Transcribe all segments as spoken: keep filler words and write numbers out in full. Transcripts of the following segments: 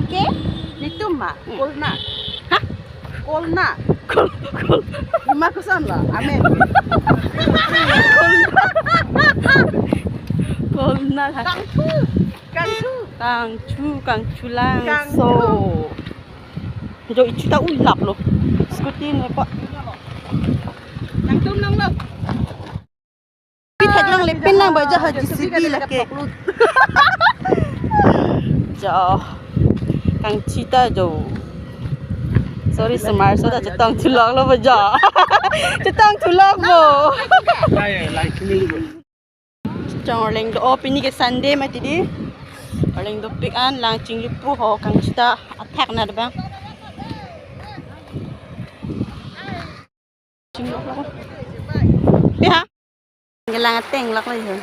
Ke? Netum ma? Hmm. Kolna. Hah? Kolna. Kol, kol. Ima koson lo? Amen. Kolna. Kangchu. Kangchu. Kangchu, kangchu lang. Kangchu. So. Jo ichu ta ulap lo. Scooty ne pa. Nangtum lang lo. Pi thek lang le pin lang ba jo ha J C B lake. Jo. Kangchi ta jo. Sorry, semar so ta chetong thulok lo ba jo. Chetong thulok bo. Chong arleng do, oh, pini ke Sunday mati di. Arleng dopik an lang chinglupo ho kangchi ta athak na debang. Chinglupo. Pi ha? Ke lang ateng lak lo ho.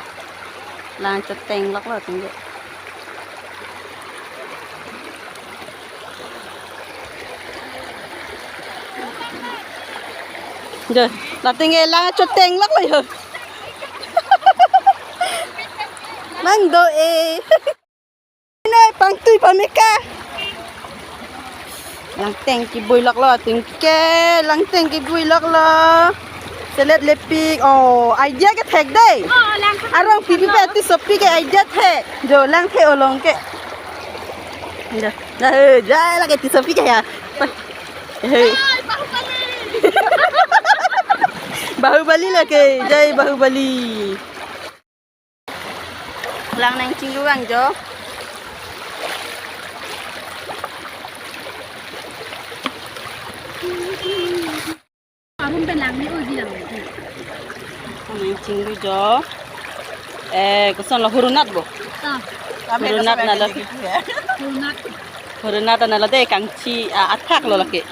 Lang choteng lak lo tingge. Jo, la tingge lang choteng lak lo ho. Lang do e. Ne pangtui pameka. Langteng keboi lak lo, ating ke langteng keboi lak lo. Selet lepik. Oh, idea ke thek dei. Oh, lang. Arong pipi pe ti sopi ke idea thek. Jo lang thek olong ke. Dah. Dah, eh, jai lake ti sopi ke ya. Eh. Bahubali lake, jai Bahubali. Lang nangchinglu vang jo. Arum pen lang ni oji lang. Nangchinglu jo. Eh, koson lo, hurunat bo? Ah. Hurunat na lo. Hurunat. Hurunat na lo dei, kangchi, ah, athak lo lake.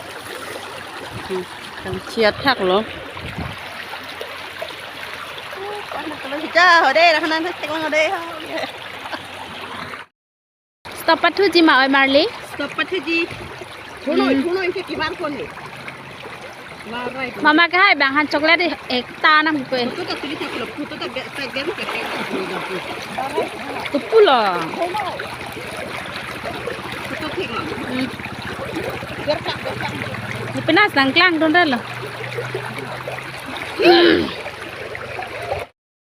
Hmm, kangchi athak lo. Anak kalau hija, hode, rahanan thek lang hode. Stop pathuji ma oi Marli? Stop pathuji. Thunoi, hmm, thunoi ke kimar kone. Marai. Mama ke hai bang han chocolate ekta nangpi. Photo ta click lo, photo ta ge-, ta game ke. Kupulo. Photo thek lo. Hmm. Gerkak, gerkak. Di penas nangklang don lo.